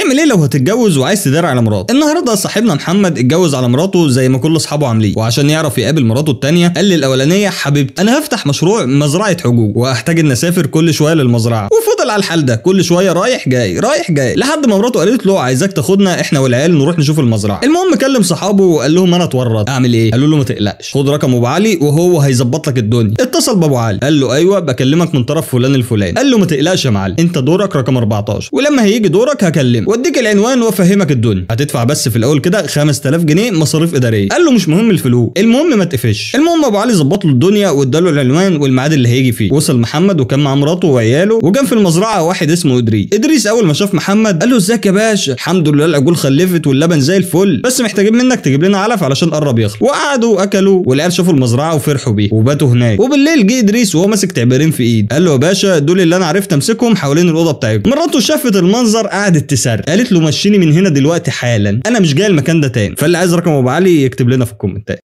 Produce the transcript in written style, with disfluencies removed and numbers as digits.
هتعمل ايه لو هتتجوز وعايز تدار على مراته؟ النهارده صاحبنا محمد اتجوز على مراته زي ما كل اصحابه عاملين، وعشان يعرف يقابل مراته الثانية قال للاولانيه حبيبتي انا هفتح مشروع مزرعة حجوج وهحتاج ان اسافر كل شوية للمزرعه، وفضل على الحال ده كل شوية رايح جاي رايح جاي لحد ما مراته قالت له عايزاك تاخدنا احنا والعيال نروح نشوف المزرعة. المهم كلم صحابه وقال لهم انا اتورط اعمل ايه؟ قالوا له ما تقلقش خد رقم ابو علي وهو هيظبط لك الدنيا. اتصل بابو علي قال له ايوه بكلمك من طرف فلان الفلاني. قال له ما تقلقش يا معلم انت دورك رقم 14 ولما هيجي دورك هكلمك واديك العنوان وافهمك الدنيا، هتدفع بس في الاول كده 5000 جنيه مصاريف ادارية. قال له مش مهم الفلوس المهم ما تقفش. المهم ابو علي ظبط له الدنيا واداله العنوان والميعاد اللي هيجي فيه. وصل محمد وكان مع مراته وعياله، وكان في المزرعة واحد اسمه ادريس. ادريس اول ما شاف محمد قال له ازيك يا باشا، الحمد لله العجول خلفت واللبن زي الفل، بس محتاجين منك تجيب لنا علف علشان قرب يخلص. وقعدوا اكلوا والعيال شافوا المزرعة وفرحوا بيه وباتوا هناك. وبالليل جه ادريس وهو ماسك تعبيرين في ايده، قال له يا باشا دول اللي انا عرفت امسكهم حوالين الاوضة بتاعتكم. مراته شافت المنظر قعدت تسرق، قالت له مشيني من هنا دلوقتي حالا انا مش جاي المكان ده تاني. فاللي عايز رقم ابو علي يكتب لنا في الكومنتات.